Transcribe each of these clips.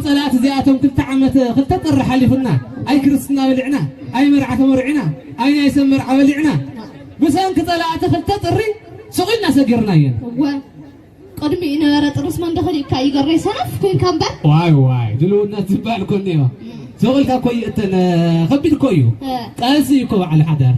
ጸላእቲ እዚኣቶም ክልተ ዓመት፣ ክልተ ጥሪ ሓሊፉና። ኣይ ክርስትና በሊዕና፣ ኣይ መርዓ ተመርዒና፣ ኣይ ናይ ሰብ መርዓ በሊዕና። ብሰንኪ ጸላእቲ ክልተ ጥሪ ሱቕ ኢልና ሰጊርናየን። እወ። ቅድሚኡ ነበረ ጥርስ መንደኸሊካ ይገረይ ሰነፍ ኮንካ እምበር። ዋይ ዋይ፣ ድልውነት ዝበሃል እኮ እኒኦ። ሱቕ ኢልካ እኮ ይእተን፣ ከቢድ እኮ እዩ። እ። ቀስ እዩ እኮ በዓል ሓዳር።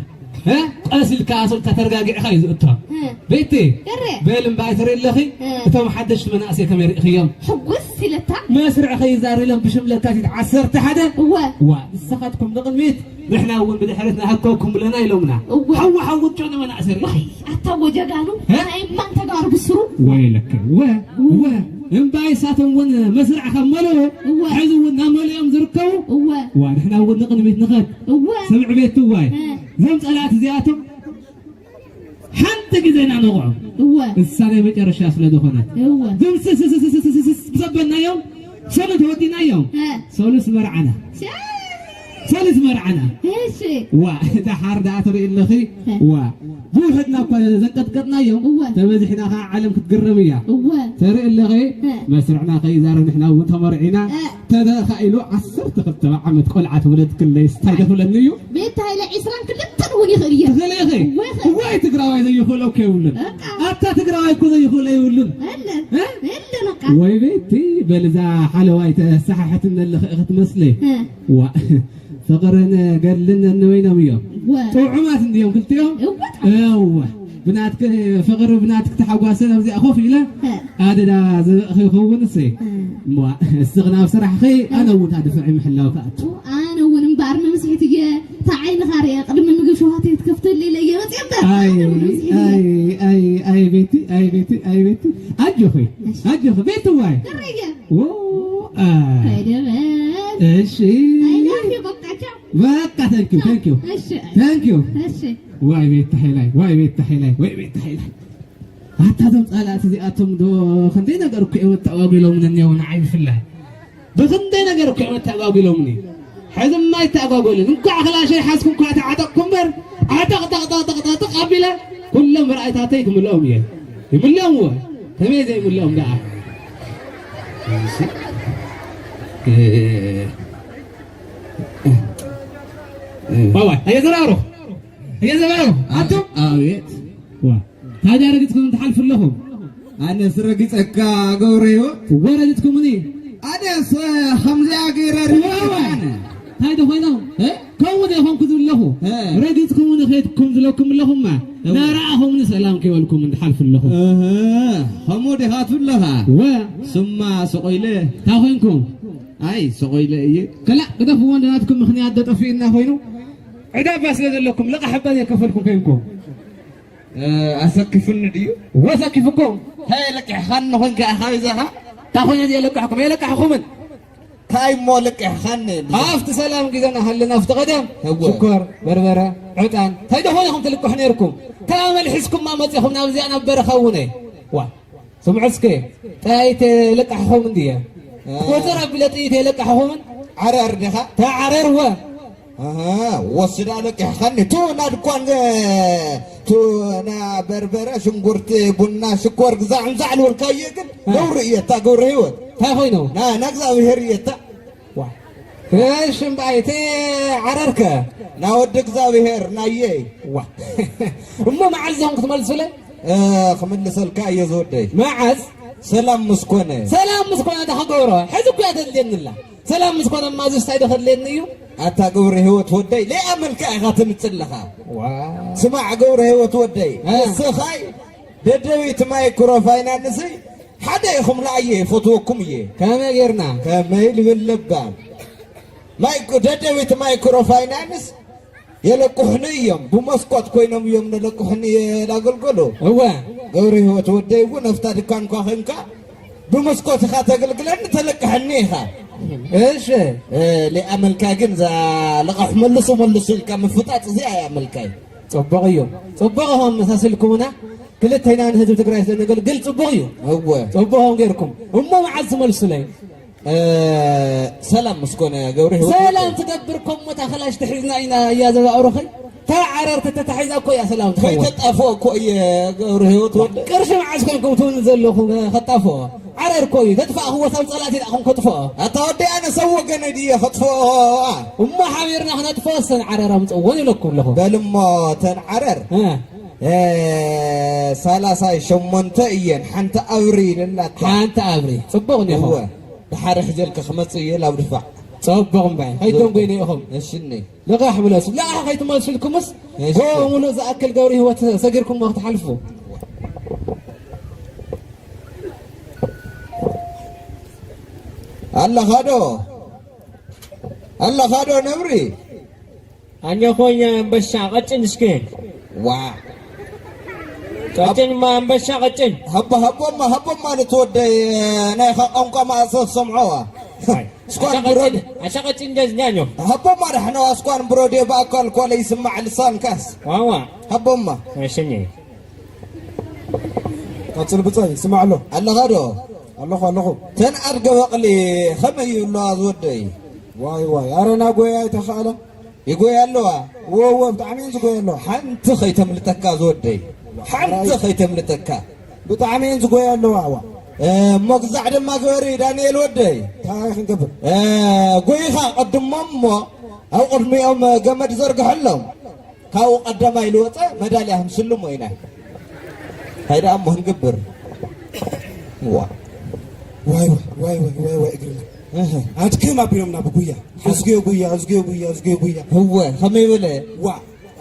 እ? ቀስ ኢልካ ሱቕ ኢልካ ተረጋጊዕካ እዩ ዝእቶ። እ። ቤቲ፣ ገሬ። በል እምበኣይ ትርኢ ኣለኺ? እ። እቶም ሓደሽቲ መናእሰይ ከመይ ርኢኽዮም? ሕጉስ ኢለታ። መስርዕ ከይዛረሎም ብሽም ለካቲት ዓሰርተ ሓደ። እወ። ዋ፣ ንስኻትኩም ንቕድሚት፣ ንሕና እውን ብድሕረት ንኣከብኩም ብለና ኢሎምና። እወ። ሓዋ ሓዊ ጮነ መናእሰይ ርኢኺ። ዋይ፣ ኣታ ወጀጋኑ፣ እ? ናይ እማን ተጋሩ ብስሩ። ወይለከ፣ ወ፣ ወ። እምበኣይ እሳቶም እውን መስርዕ ካብ መለኡ፣ እወ። ሕዚ እውን ናብ መለኦም ዝርከቡ። እወ። ዋ፣ ንሕና እውን ንቕድሚት ንኸድ። እወ። ስምዕ ቤቱ ዋይ። እ። እዞም ጸላእቲ እዚኣቶም ሓንቲ ግዜ ኢና ነውቕዖም። እወ። እሳ ናይ መጨረሻ ስለ ዝኾነት። እወ። ዝምስስስስስስስ ብዘበልናዮም ሰሉስ ወዲናዮም። እ። ሰሉስ መርዓና። ሸ-፣ ሰሉስ መርዓና። እሺ። ዋ፣ ደሓር ደኣ ትርኢ ኣለኺ። እ። ዋ፣ ብውሕድና እኳ ዘንቀጥቀጥናዮም። እወ። ተበዚሕና ኸዓ ዓለም ክትግረም እያ። እወ። ትርኢ ኣለኺ። እ። መስርዕና ከይዛረብ ንሕና እውን ተመርዒና። እ። ተተኻኢሉ ዓሰርተ ክልተ ዓመት ቆልዓ ትውለድ ክለይስ እንታይ ደኽብለኒ እዩ? ቤት ሃይለ ዒስራን ክልተን እውን ይኽእል እየ። ትኽእሊ ኢኺ? እወ፣ ይኽእል። እዋይ፣ ትግራዋይ ዘይኽእሎ እኮ የብሉን። በቃ። ኣታ ትግራዋይ እኮ ዘይኽእሎ የብሉን። የለን። እ? የለን በቃ። ወይ ቤቲ፣ በልዛ ሓለዋይ ተሰሓሕትኒ ኣለኺ ክትመስሊ። እ። ዋ፣ ፍቕርን ገድልን ነንበይኖም እዮም። እወ። ጥዑማት እንድዮም ክልቲኦም? እወ። እወ። ብናትኪ ፍቕሪ ብናትኪ ተሓጓሰ ኣብዚኣ ኮፍ ኢለ እ። ኣደዳ ዘበእኺ ይኸውን እሰይ። እ። እሞ እስኺ ናብ ስራሕኺ፣ ኣነ እውን ታድፍዒ ምሕላው ክኣቱ። ኣነ እውን እምበኣር መምስሒት እየ፣ እታ ዓይንኻ ርኣ፣ ቅድሚ ምግቢ ሸውሃተይ ክትከፍተለይ ኢለ እየ መፅየ እምበር። ኣይ፣ ኣነ እውን መምስሒት እየ። ኣይ፣ ኣይ፣ ኣይ ቤቲ፣ ኣይ ቤቲ፣ ኣይ ቤቲ። ኣጆኺ፣ እሺ። ኣጆኺ፣ ቤቲ ዋይ። እረ እየ። ዎ፣ ኣይ። ከይደ በል። እሺ። ኣይ፣ ላፊ በቃ፣ ቻው። በቃ፣ thank you፣ thank you። እሺ። Thank you። እሺ። ዋይ ቤት ተሓይላይ፣ ዋይ ቤት ተሓይላይ፣ ዋይ ቤት ተሓይላይ። ኣታ እዞም ጻላእቲ እዚኣቶም ዶ ክንደይ ነገር እኮ እዮም ኣተኣጓጒሎምኒ እኒአው፣ ንዓይ ብፍላይ። ብኽንደይ ነገር እኮ እዮም ኣተኣጓጒሎምኒ። ሕዚ እማ ኣይተኣጓጎልን። እንኳዕ ክላሸይ ሓዝኩ፣ እንኳዕ ተዓጠቕኩ እምበር፣ ዓጠቕ፣ ጠቕ፣ ጠቕ፣ ጠቕ፣ ጠቕ፣ ጠቕ ኣቢለ ኩሎም ራእይታተይ ክምልኦም እየ። ይምልኦም እወ። ከመይ ዘይምልኦም ደኣ? እ፣ እ፣ እ። ዋዋ፣ ኣየ ዘራሮ። ኣየ ዘራሮ። ኣቶ። ኣቤት። ዋ። ታዲያ ረግጽኩም ትሓልፉ ኣለኹም? ኣነስ ረጊጸካ ገብረ ህይወት። እወ፣ ረግጽኩምኒ። ኣነስ ከምዚኣ ገይረ ዋዋ። ረጊጸካ ኣነ። እንታይ ዶ ኮይኖም? እ? ከምኡ ዶ ይኾንኩ ዘለኹ? እ። ረጊጽኩምኒ ከይድኩም ዝለኩም ኣለኹማ። እወ። ናረኣኹምኒ ሰላም ከይበልኩም እንድሓልፉ ኣለኹ። እህ፣ ከምኡ ዲኻ ትብለኻ? እወ። ስማ ስቕ ኢለ። እንታይ ኮይንኩም? ኣይ፣ ስቕ ኢለ እየ። ከላ፣ ግደፍዎ፣ እንደ ናትኩም ምኽንያት ዶ ጠፊእና ኮይኑ? ዕዳ እባ ስለ ዘለኩም፣ ልቓሕ እባ ዘይከፈልኩም ኮይንኩም። እ፣ ኣሰኪፉኒ ድዩ? እወ፣ ኣሰኪፉኩም። እንታይ ለቂሕኻኒ ኾንካ ኢኻ ይዛኻ? እንታይ ኮይነ እየ ለቃሕኩም? የለቃሕኹምን። እንታይ እሞ ለቂሕኻኒ? ኣብቲ ሰላም ግዜና ሃለና፣ ኣብቲ ቀደም እወ። ሽኮር፣ በርበረ፣ ዕጣን፣ እንታይ ዶ ኾነ ኢኹም ትልቅሑ ነይርኩም? እንታይ ኣመል ሒዝኩማ መጺኹም ናብዚኣ ናብ በረኻ እውን? ዋ፣ ስምዑ እስከ፣ ጠያይተ ለቃሕኹም እንድየ። እ። ቁጽር ኣቢለ ጥይት የለቃሕኹምን? ዓረር ዲኻ? እንታይ ዓረር እወ። ኣሃ፣ ወስዳ ለቂሕኻኒ። ቱ ና ድኳን፣ ቱ ና በርበረ፣ ሽንጉርቲ፣ ቡና፣ ሽኮር ግዛዕ ምዛዕ ልበልካዮ ግን እ። ነውሪ እየታ፣ ገብረ ህይወት። እንታይ ኮይኑ? ና፣ ና እግዚኣብሄር እየታ። ዋ። እሺ እምበኣይ፣ እቲ ዓረርከ? ና ወዲ እግዚኣብሄር፣ ናየይ። ዋ። እሞ መዓዝ ኢኹም ክትመልሱለይ? እ፣ ክምልሰልካ እየ ዝወደይ። መዓዝ? ሰላም ምስ ኮነ። ሰላም ምስ ኮነ እንታይ ክገብሮ? ሕዚ እኮ እያ ተድልየኒ ኣላ። ሰላም ምስ ኮነ እማ እዚስ እንታይ ዶ ከድልየኒ እዩ? ኣታ ገብረ ህይወት ወደይ፣ ለይኣመልካ ኢኻ ትምጽእ ኣለኻ። ዋ። ስማዕ ገብረ ህይወት ወደይ፣ እ። ንስኻይ ደደቢት ማይክሮ ፋይናንስ ሓደ ኢኹም፣ ንኣየ ይፈትወኩም እየ። ከመይ ጌርና? ከመይ ልብል ለባም። ማይክ-፣ ደደቢት ማይክሮ ፋይናንስ የለቅሑኒ እዮም። ብመስኮት ኮይኖም እዮም ነለቅሑኒ የላገልገሉ። እወ። ገብረ ህይወት ወደይ እውን፣ ኣብታ ድኳንኳ ኸንካ ብመስኮት ኢኻ ተገልግለኒ፣ ተለቅሐኒ ኢኻ። እሺ። እ፣ ለይኣመልካ ግን እዛ ለቓሕ መልሱ፣ መልሱ ኢልካ ምፍጣጥ እዚኣ እያ መልካይ። ጽቡቕ እዩ። ጽቡቕ ኢኹም መሳስልኩምና። ክልተ ኢና ንህዝቢ ትግራይ ስለ ነገልግል ጽቡቕ እዩ። እወ። ጽቡቕ ኢኹም ጌርኩም። እሞ መዓዝ ትመልሱለይ? እ፣ ሰላም ምስ ኮነ ገብረ ህይወት ሰላም ወደይ። ትገብር ኮሞ ታኸላሽ ትሒዝና ኢና እያ ዘባእሩኺ። ተዓረር ተተታሒዛ እኮ እያ ሰላም ትኸውን። ከይተጣፍኦ እኮ እየ ገብረ ህይወት ወደይ። ቅርሺ መዓዝ ኮንኩም ትብሉ ዘለኹም ከጣፍኦ? ዓረር እኮ እዩ። ተጥፋእኽዎ ሳብ ጸላእቲ ደኣ ከም ከጥፍኦ። ኣታ ወዲ ኣነ ሰብ ወገነይ ድየ ከጥፍኦ? እሞ ሓቢርና ክነጥፍኦ ሰን ዓረር ኣምጽእወን ኢለኩም ኣለኹ። በል እሞ ተን ዓረር። እ። እ፣ ሰላሳ ሸሞንተ እየን፣ ሓንቲ ኣብሪ ኢለላታ። ሓንቲ ኣብሪ። ጽቡቕ እኒኹ። እወ። ድሓር ሕጀልካ ክመጽእ እየ ላብ ድፋዕ። ጽቡቕ እምበይ። ከይትደንጉይኒ ኢኹም። እሺ እኒ። ልቓሕ ብለሱ። ልቓሕ ከይትመልሱልኩምስ እሺ። ጎ ሙሉእ ዝኣክል ገብሪ ህይወት ሰጊርኩሞ ክትሓልፉ። ኣለኻ ዶ? ኣለኻ ዶ ነብሪ? ኣኛ ኾኛ ኣንበሻ ቀጭን እስከ። ዋ። ቀጭንማ ኣንበሻ ቀጭን። ሃቦ-፣ ሃቦማ፣ ሃቦማ ንትወደይ ናይኻ ቋንቋ ማእሰ ሰምዖዋ። ኣይ፣ እስኳን ኣሻ ብረድ። ቀጭን፣ ኣሻ ቀጭን ጀዝኛኞ። ሃቦማ ዳሕነዋ እስኳን ብረድ ብኣካል እኳ ለይስማዕ ልሳንካስ። ዋዋ። ሃቦማ። እሽኝ። ቀጽል ብጻይ፣ ስማዕ ኣሎ። ኣለኻ ዶ? ኣለኹ፣ ኣለኹ። ተን ኣድገ በቕሊ ኸመይ ይብለዋ ዝወደይ? ዋይ፣ ዋይ፣ ኣረ ናጎያ ኣይተኻእለ። ይጎያ ኣለዋ። እወ፣ እወ፣ ብጣዕሚ እየን ዝጎያ ኣለዋ። ሓንቲ ኸይተምልጠካ ዝወደይ። ሓንቲ ኸይተምልጠካ። ብጣዕሚ እየን ዝጎያ ኣለዋ፣ እዋ። እ፣ እሞ ግዛዕ ድማ ግበሪ ዳንኤል ወደይ። እንታይ ክንገብር? እ፣ ጎይኻ ቀድሞም እሞ ኣብ ቅድሚኦም ገመድ ዘርግሐሎም። ካብኡ ቀዳማይ ዝወፀ መዳልያ ክንስልሞ ኢና። እንታይ ደኣ እሞ ክንገብር? ዋ። ዋይ፣ ዋይ፣ ዋይ፣ ዋይ፣ ዋይ፣ ዋይ፣ እግርና። እህ። ኣድክም ኣቢሎምና ብጉያ። እዝግዮ ጉያ፣ እዝግዮ ጉያ፣ እዝግዮ ጉያ። እወ፣ ከመይ በለ? ዋ።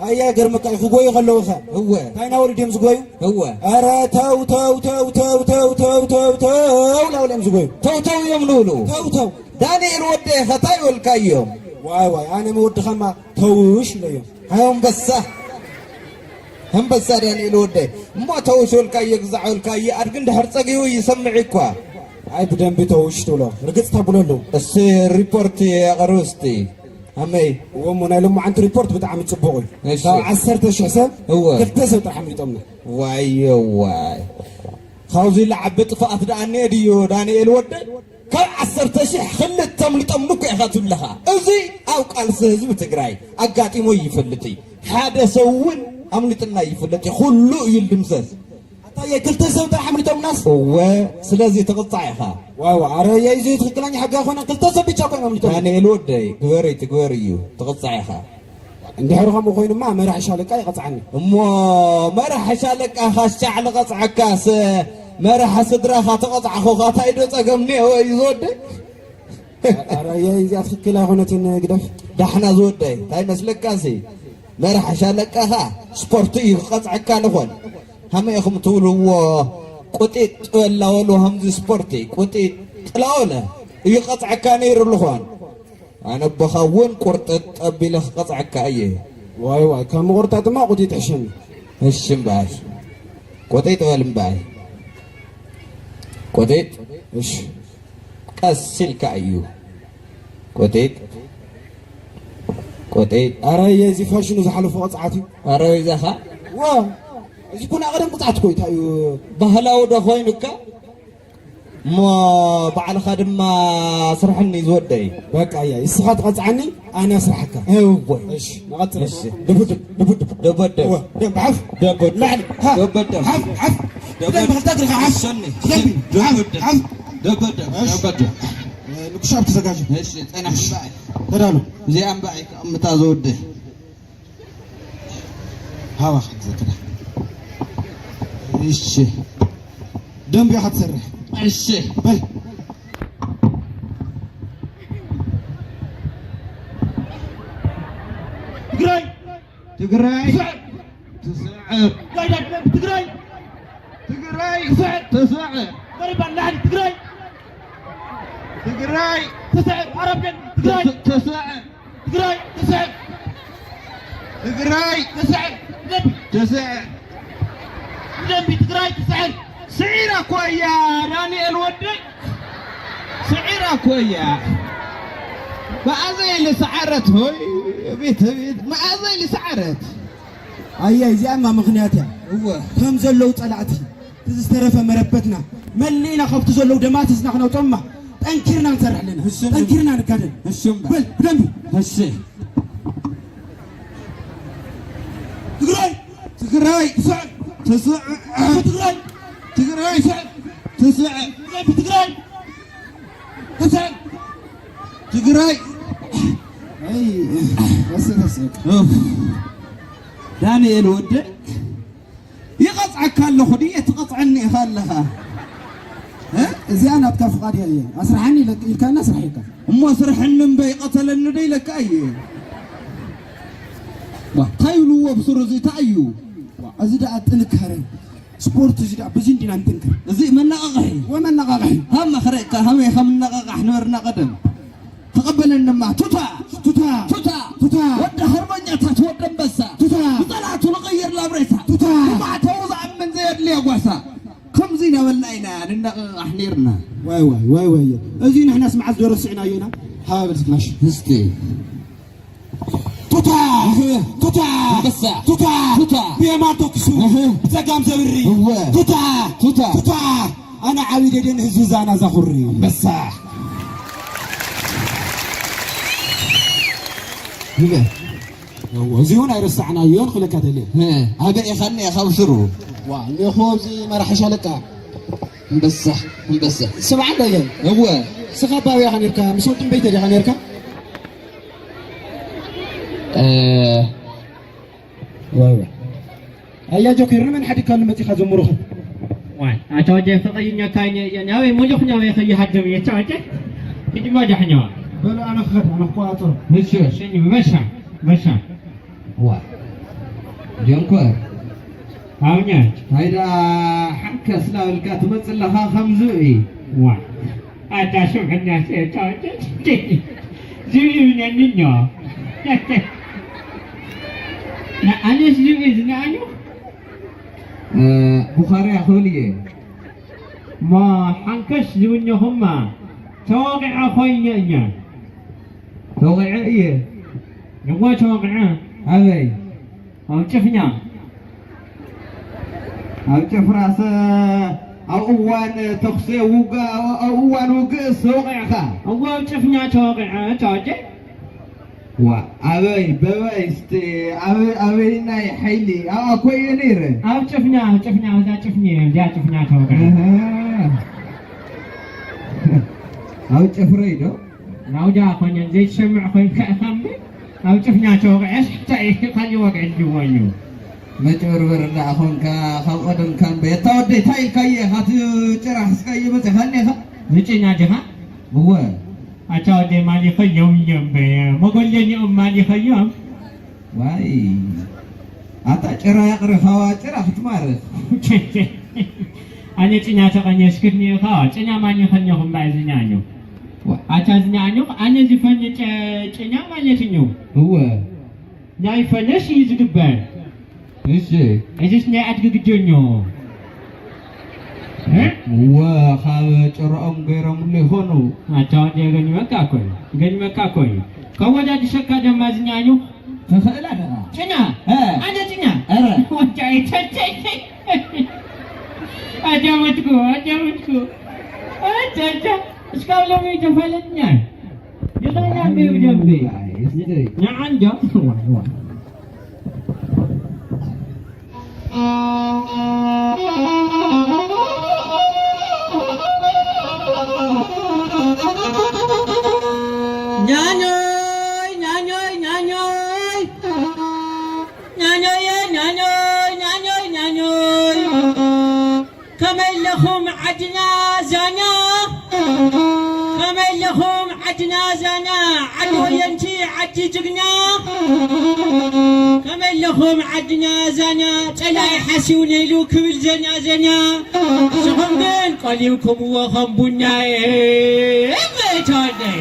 ኣያ ገርመካ እዩ፣ ክጎዩ ከለዉ ኸ? እወ። እንታይ እናበሉ ድዮም ዝጎዩ? እወ። ኧረ ተው፣ ተው፣ ተው፣ እናበሉ እዮም ዝጎዩ። ተው፣ ተው እዮም ንብሉ። ተው፣ ተው። ዳንኤል ወደይ ኸ እንታይ በልካዮም? ዋይ፣ ዋይ፣ ኣነ መወድኻማ ተውሽ ኢለዮም። ኣንበሳ፣ ኣንበሳ ዳንኤል ወደይ። እሞ ተውሽ ወልካዮ፣ ግዛዕ ወልካዮ፣ ኣድጊ እንድሕር ጸጊቡ ይሰምዕ እኳ። ኣይ ብደንቢ ተውሽ ትብሎ፣ ርግጽ ተብለሉ። እስ ሪፖርት የቕርብ እስቲ። ኣመይ። እዎ እሞ ናይ ሎማዓንቲ ሪፖርት ብጣዕሚ ጽቡቕ እዩ። እሺ። ካብ ዓሰርተ ሽሕ ሰብ እወ። ክልተ ሰብ ጥራሕ ኣምሊጦምና። ዋዮ ዋይ። ካብዚ ለዓቢ ጥፍኣት ደኣ እኒአ ድዩ ዳንኤል ወደይ? ካብ ዓሰርተ ሽሕ ክልተ ኣምሊጦም እኮ ኢኻ ትብለኻ። እዚ ኣብ ቃልሲ ህዝቢ ትግራይ ኣጋጢሞ ይፈልጥ እዩ። ሓደ ሰብ እውን ኣምሊጥና ይፈልጥ እዩ። ኩሉ እዩ ልምሰስ። ኣታየ ክልተ ሰብ ጥራሕ ኣምሊጦምናስ? እወ፣ ስለዚ ትቕጻዕ ኢኻ። ዋው፣ ኣረ የይ፣ እዚ ትኽክለኛ ሕጊ ኣይኮነን። ክልተ ሰብ ብቻ እኮ እዮም ኣምሊጦም። ዳንኤል ወደይ፣ ግበረይ ትግበር እዩ። ትቕጻዕ ኢኻ። እንድሕር ከምኡ ኮይኑማ መራሒ ሻለቃ ይቐጽዓኒ። እሞ መራሒ ሻለቃ ካሻዕ ልቐጽዐካስ መራሒ ስድራኻ ተቐጻዕኹኻ እንታይ ዶ ጸገም እኒኦ እዩ ዝወደይ? ኣረ የይ፣ እዚኣ ትኽክል ኣይኮነትን፣ ግደፍ። ዳሕና ዝወደይ፣ እንታይ መስለካሲ? መራሒ ሻለቃኻ ስፖርት እዩ ክቐጽዐካ ንኾን። ሃመ ኢኹም ትብልዎ ቁጢጥ በላ በሉ፣ ከምዚ ስፖርት ቁጢጥ ጥላወለ እዩ ቀጽዐካ ነይሩ ልኾን። ኣነ ኣቦኻ እውን ቁርጥጥ ኣቢለ ክቐጽዐካ እየ። ዋይ ዋይ፣ ካብ ምቑርጣጥማ ቁጢጥ ሕሸኒ። እሺ እምበኣይ። ቁጢጥ በል እምበኣይ። ቁጢጥ። እሺ። ቀስ ኢልካ እዩ። ቁጢጥ። ቁጢጥ። ኣረ የዚ ፋሽኑ ዝሓለፎ ቅጽዓት እዩ። ኣረ ይዛኻ። ዋ፣ እዚ ኩና ቀደም ቅጽዓት እኮ እዩ፣ እንታይ እዩ? ባህላዊ ዶ ኮይኑካ? እሞ ባዕልኻ ድማ ስርሐኒ ዝወደይ። በቃ እያ፣ እስኻ ትቐጽዓኒ፣ ኣነ ኣስርሓካ። እወ። እሺ፣ ንቐጽል። እሺ። ድቡድብ፣ ድቡድብ። ደበደብ። እወ፣ ደም ሓፍ። ደበደብ። ላዕሊ፣ ሃ። ደበደብ። ሓፍ፣ ሓፍ። ደበደብ። ብደንብ ክልተ እግርኻ ሓፍ። ሰኒ። ብደንቢ። ሓፍ፣ ደበደብ። ሓፍ። ደበደብ። እሺ። ደበደብ። እ፣ ንኩሻፕ ተዘጋጁ። እሺ፣ ጸናሕ እምበኣይ። ተዳሎ። እዚኣ እምበኣይ ከቐምታ ዝወደይ። ሃባ ክትዘክራ። እሺ። ደንብ ኢኻ ትሰርሕ። እሺ። በል። ትግራይ። ትግራይ። ትስዕር። ትስዕር። ትግራይ። ትግራይ። ትስዕር። ትስዕር። መሪባ ላዕሊ ትግራይ። ትግራይ። ትስዕር። ኣረብን ትግራይ። ትስ-፣ ትስዕር። ትግራይ ትስዕር። ትግራይ ትስዕር። ደንቢ። ትስዕር። ደንቢ ትግራይ ትስዕር። ስዒራ እኮ እያ ዳንኤል ወደይ። ስዒራ እኮ እያ። መኣዘይ ልስዓረት ሆይ፣ ቤት፣ ቤት፣ መኣዘይ ልስዓረት? ኣየ፣ እዚኣማ ምኽንያት እያ። እወ። ከም ዘለዉ ጸላእቲ፣ እቲ ዝተረፈ መረበትና መሊእና ካብቲ ዘለዉ ደማሲስና ክነውጾምማ ጠንኪርና ንሰርሕ ኣለና። እሺ፣ እምበር። ጠንኪርና ንጋደል። እሺ፣ እምበር። በል፣ ብደንቢ። እሺ። ትግራይ! ትግራይ! ትስዕር! ትስዕር! ትግራይ! ትግራይ! ትስዕር! ትስዕ ትግራይ ትስዕ ትግራይ። ኣይ፣ ወሰ ተስዕ። ኡፍ። ዳንኤል ወደ ይቐጽዐካ ኣለኹ ድየ ትቐጽዐኒ ኢኻ ኣለኻ። እ? እዚኣ ናትካ ፍቓድ እያ። ኣስርሓኒ ኢለ-፣ ኢልካና ስራሕ ኢልካ። እሞ ስርሐኒ እምበይ ቀተለኒ ዶ ኢለካ እየ። ዋ፣ እንታይ ይብልዎ ብስሩ እዚ እንታይ እዩ? ዋ፣ እዚ ደኣ ጥንካረ። ስፖርት እዚ ደኣ ብዚ እንዲና ንጥንክር። እዚ መነቓቕሒ። ወመነቓቕሒ። ሃም መኽረካ ሃመይ ከም ነቓቓሕ ነበርና ቀደም። ተቐበለንማ ቱታ ቱታ ቱታ ቱታ። ወዲ ሃርበኛታት ወዲ ኣንበሳ ቱታ። ንጸላእቱ ንቕይር ናብ ሬሳ ቱታ። ንማዕተቡ ዝኣምን ዘየድልዮ ጓሳ። ከምዚ እናበልና ኢና ንነቓቓሕ ነይርና። ዋይ ዋይ ዋይ ዋይ። እዚ ንሕናስ መዓዝ ዶ ረሲዕናዮና? ሃበል ትናሽ። እስቲ ቱታ! እህ። ቱታ! ኣንበሳ! ቱታ! ቱታ! ብየማን ተኩሱ! እህ። ብጸጋም ዘብሪ! እወ! ቱታ! ቱታ! ቱታ! ኣነ ዓቢ ደደን ህዝቢ ዛና ዛኹሪ! ኣንበሳ! ይበል። እወ፣ እዚ እውን ኣይረሳዕናዮን ክለካ ተልየ። እ፣ ኣበይ ኢኻ እኒኤ ካብ ስሩ? ዋ፣ እኒኹ ኣብዚ መራሒ ሻለቃ። ኣንበሳ፣ ኣንበሳ። ስምዓ እንዶ እየ። እወ። ንስኻ ኣባይ ኢኻ ነርካ፣ ምስ ወዲ እምበይተ ዲኻ ነርካ? እ፣ ዋይ፣ ዋይ። ኣያ ጆከር፣ ንመን ሓዲግካሉ መጺኻ ዘምሩኻ? ዋይ፣ ኣታ ወዲ ፍቕሪ እኛ ካይነ እየ፣ ናበይ ሙሉኽ ናበይ ከይሃድም እየ፣ ኣታ ወዲ። ሂድማ ዳሕኛዋ። በሉ፣ ኣነ ክኸድ፣ ኣነ ክቆጻጸሮ። እሺ። እሺ፣ በሻ፣ በሻ። ዋ። ጆከር። ኣውኛ። ሃይዳ ሓንከስ እናበልካ ትመጽእ ኣለኻ ከም ዝብኢ። ዋ። ኣታ ስምዕና፣ ዝብኢ ብነኒ እኛ። ንኣነስ ዝብኢ ዝነኣዩ? እ፣ ቡኻርያ ክብል እየ። እሞ ሓንከስ ዝብኛኹማ ተወቒዐ ኮይነ እኛ። ተወቒዐ እየ። እወ ተወቒዐ። ኣበይ? ኣብ ጭፍኛ። ኣብ ጭፍራሰ ኣብ እዋን ተኹሲ ውግእ፣ ኣብ እዋን ውግእስ ተወቒዕካ? እወ፣ ኣብ ጭፍኛ ተወቒዐ፣ ተወጀ። ዋ፣ ኣበይ፣ በበይ እስቲ፣ ኣበ-፣ ኣበይናይ ሓይሊ? ኣብ ኣኮየ ነይረ። ኣብ ጭፍኛ፣ ኣብ ጭፍኛ፣ ኣብዛ ጭፍኒ፣ ኣብዚኣ ጭፍኛ ተወቒዐ። ኣሃ። ኣብ ጭፍረይ ዶ? ናውዳ ኮነ ዘይትሰምዕ ኮይንካ ኢኻ እምበር፣ ኣብ ጭፍኛ ተወቒዐስ እንታይ እዩ? ካሊእ ወግዒ ድልዎ እዩ። መጭበርበር ደኣ ኾንካ፣ ካብ ቀደምካ እምበይ። ኣታ ወደይ፣ እንታይ ኢልካዮ ኢኻ? እቲ ጭራ ሒዝካዮ መጺኻ እኒኻ? ንጭኛ ዲኻ? እወ። ኣታ ወደይ፣ ማን ይኸዮም እዮም እምበይ፣ መጎለኒኦም ማን ይኸዮም? ዋይ፣ ኣታ ጭራ ያቕርኻዋ፣ ጭራ ክትማርኽ። ኣነ ጭኛ ተቐኘስክኒ ኢኻ፣ ጭኛ ማን ይኸኘኹም ባይ ዝኛኘው? ዋ። ኣታ ዝኛኘው፣ ኣነ ዝፈንጨ ጭኛ ማለት እዩ። እወ። ናይ ፈነሽ እዩ ዝግበር። እሺ። እዚስ ናይ ኣድጊ ግጀኞ። እ? እወ፣ ካብ ጭራኦም ገይሮምሉ ይኾኑ። ኣታ ወዲ ገኒመካ እኮ እዩ፣ ገኒመካ እኮ እዩ። ከወዳድሰካ ደማ ዝኛኘው። ትኽእል ኣለኻ። ጭኛ? እ። ኣነ ጭኛ? ኧረ። ወዳይ ተቸይ። ኣዳመጥኩ፣ ኣዳመጥኩ። ኣታ፣ ኣታ፣ እስካብ ሎሚ ተፋለጥና። ይኸና እምቢ ብደንቢ። ኣይ፣ እስቲ። ንዓ እንዶ። ዋይ፣ ዋይ። ኛኞይ፣ ኛኞይ፣ ኛኞይ። ኛኞየ፣ ኛኞይ፣ ኛኞይ፣ ኛኞይ። ከመይ ኣለኹም ዓድና ዛኛ? ከመይ ኣለኹም ዓድና ዛኛ? ዓዲ ወየንቲ፣ ዓዲ ጅግና። ከመይ ኣለኹም ዓድና ዛኛ? ጸላኢ ሓሲው ነይሉ ክብል ዘኛ ዘኛ። ንስኹም ግን ቀሊብኩምዎ ከም ቡና። እመይ ተወደይ።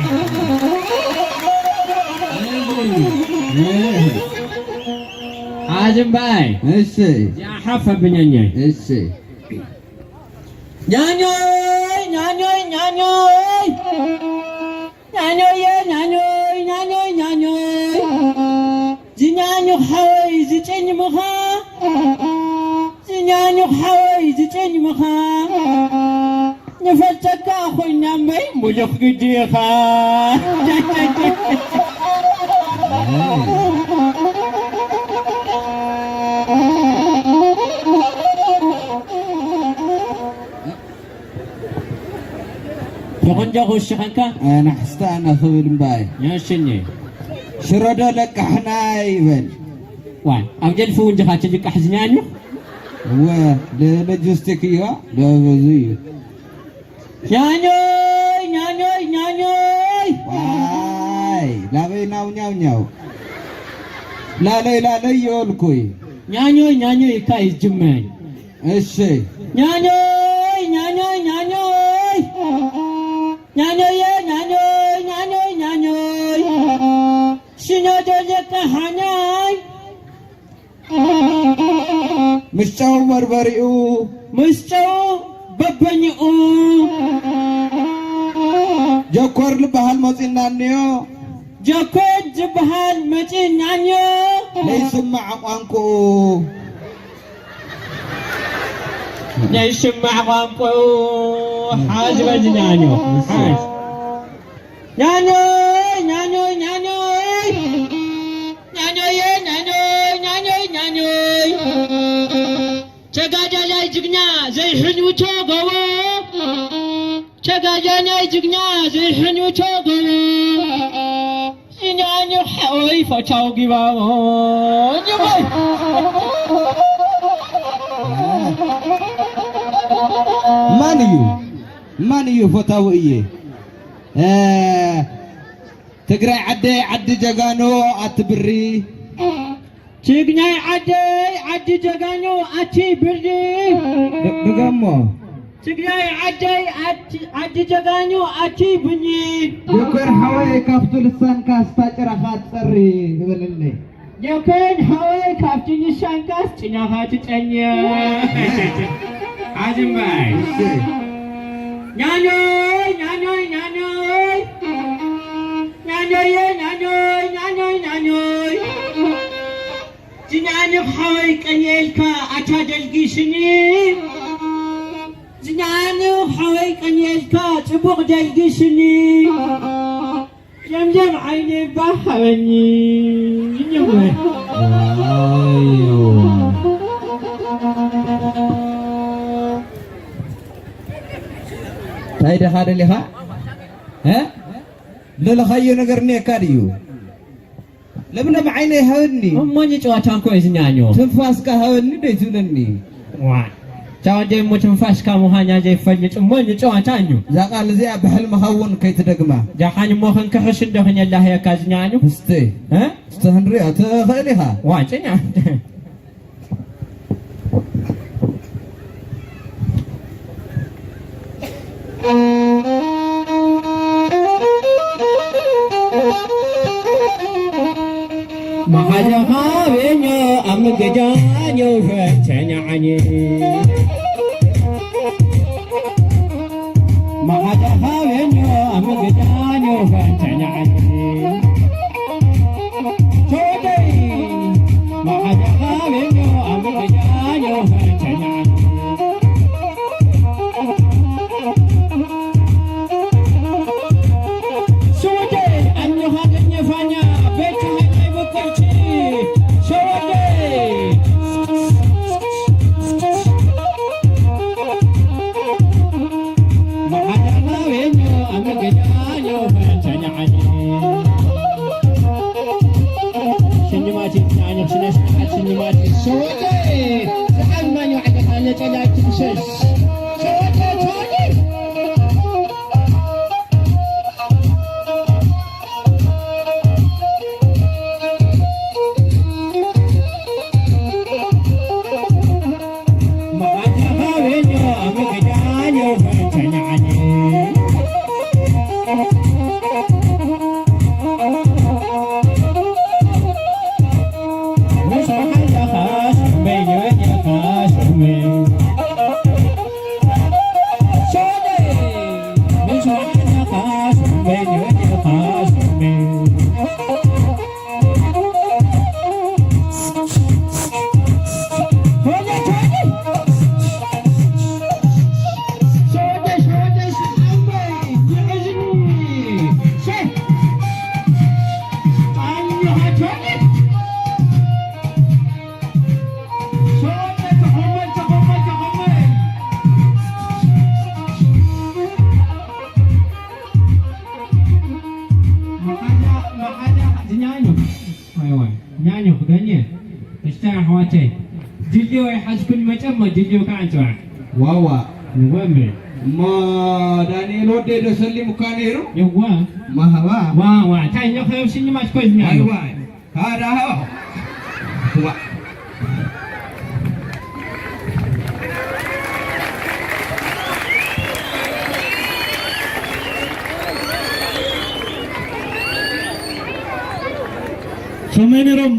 ኣዝምባይ። እሺ። ያሓፈ ብኛኛይ። እሺ። ኛኞይ፣ ኛኞይ፣ ኛኞይ። ኛኞየ፣ ኛኞይ፣ ኛኞይ፣ ኛኞይ። ዝኛኞ ሓወይ ዝጭኝ ምኻ። ዝኛኞ ሓወይ ዝጭኝ ምኻ። ንፈልጠካ ኮይና እምበይ ሙሉኽ ግዲ ኢኻ። ብቆንጆ ክውስኸንካ? ኣናሕስታ ኣና ክብል እምባይ። ያሽኒ። ሽረዶ ለቃሕና ይበል። ዋይ፣ ኣብ ጀልፉ እንጂ ካች ልቃሕ ዝኛኙ? እወ፣ ለ-፣ ሎጂስቲክ እዩ፣ ለበዙ እዩ። ኛኞይ፣ ኛኞይ፣ ኛኞይ። ዋይ፣ ላበይ ናው ኛው ኛው። ላለይ፣ ላለይ ይበልኩይ። ኛኞይ፣ ኛኞይ እካ ይጅመኝ። እሺ። ኛኞይ፣ ኛኞይ፣ ኛኞይ። ኛኞየ፣ ኛኞይ፣ ኛኞይ፣ ኛኞይ። ሽኖ ዶልየካ ሓኛይ። ምስ ጨው በርበሪኡ። ምስ ጨው በበኝኡ። ጀኮር ዝበሃል መፂና እኒዮ። ጀኮር ዝበሃል መፂና እኒዮ። ለይስማዕ ቋንቋኡ። ናይ ሽማዕ ቋንቋኡ ሓዚ በዚ ኛኞ። ሓዚ። ኛኞይ፣ ኛኞይ፣ ኛኞይ። ኛኞየ፣ ኛኞይ፣ ኛኞይ፣ ኛኞይ። ቸጋጃላይ ጅግና ዘይሕንውቶ ጎቦ። ቸጋጃላይ ጅግና ዘይሕንውቶ ጎቦ። ኛኞ ሓወይ ፈታው ጊባቦ። ኛኞይ። ማን እዩ? ማን እዩ ፈታዊ እየ? እ፣ ትግራይ ዓደይ ዓዲ ጀጋኑ ኣትብሪ። ትግራይ ዓደይ ዓዲ ጀጋኑ ኣቲ ብርዲ። ድ-፣ ድገሞ። ትግራይ ዓደይ ዓዲ፣ ዓዲ ጀጋኑ ኣቲ ብኒ። ዶክተር ሓወይ ካብቱ ልሳንካ ስታ ጭራኻ ትጸሪ ይበለለይ። ጀኮን ሓወይ ካብቲ ንሻንካስ ጭናኻ ትጠንየ። ኣዝማይ። እሺ። ኛኖይ፣ ኛኖይ፣ ኛኖይ። ኛኖየ፣ ኛኖይ፣ ኛኖይ፣ ኛኖይ። ዝኛኒ ሓወይ ቀንየልካ ኣታ ደልጊስኒ። ዝኛኒ ሓወይ ቀንየልካ ጽቡቕ ደልጊስኒ። ጀምጀም ዓይኒ ባህ ሃበኒ። ይጀምር። ዋዮ። እንታይ ደኻ ደሊኻ? እ? ለለኻዮ ነገር እኒኤካ ድዩ? ለምለም ዓይነይ ሃበኒ። እሞኝ ጨዋታ እንኮ እዩ ዝኛኞ። ትንፋስካ ሃበኒ ደይ ትብለኒ። ዋ። ቻው ጀይ እሞ ትንፋስካ ምዃኛ ዘይፈልጥ እሞኝ ጨዋታ እዩ። እዛ ቃል እዚኣ ብሕልምኻ እውን ከይትደግማ። ጃሓን እሞ ክንክሕሽ እንዶ ክነላህየካ ዝኛኞ። እስቲ። እ? እስቲ ክንሪኦ ትኽእል ኢኻ። ዋ፣ ጭኛ። መሓዛኻ ቤኞ ኣብ ምግጃኞ ፈተኛ ዓኒ። መሓዛኻ ቤኞ ኣብ ምግጃኞ ፈተኛ ዓኒ። ሸወደይ መሓዛኻ ቤኞ ኣብ ምግጃኞ ፈተኛ ዓኒ። ሸወደይ ኣንዮኻ ገኘፋኛ ቤት ሃይላይ በቆልቲ ሸወደይ። መሓዛኻ ቤኞ ኣብ ምግጃኞ ፈተኛ ዓኒ። ሽልማት ይብዛሕ፣ ስነ ስርዓት ሽልማት ይሰወደ። ዝዓማኝ ዋዕላ ነጸላ ትምሰስ። ሰወደ ተወደ። እዋ፣ ኛኞ ክገኘ፣ እሽታ ኣሕዋተይ፣ ጅልዮ ኣይሓዝኩን መጨሞ፣ ጅልዮ ከዓ እንፅዋዕ። ዋዋ። ንወምሪ። እሞ ዳንኤል ወደይ ዶ ሰሊሙካ ነይሩ? እዋ። ማህባ። ዋዋ፣ እንታይ እኛ ከየብሽኝ ማሽኮዝኛ። ዋይ ዋይ። ካዳ። ዋ። ሰመይ ነይሮም።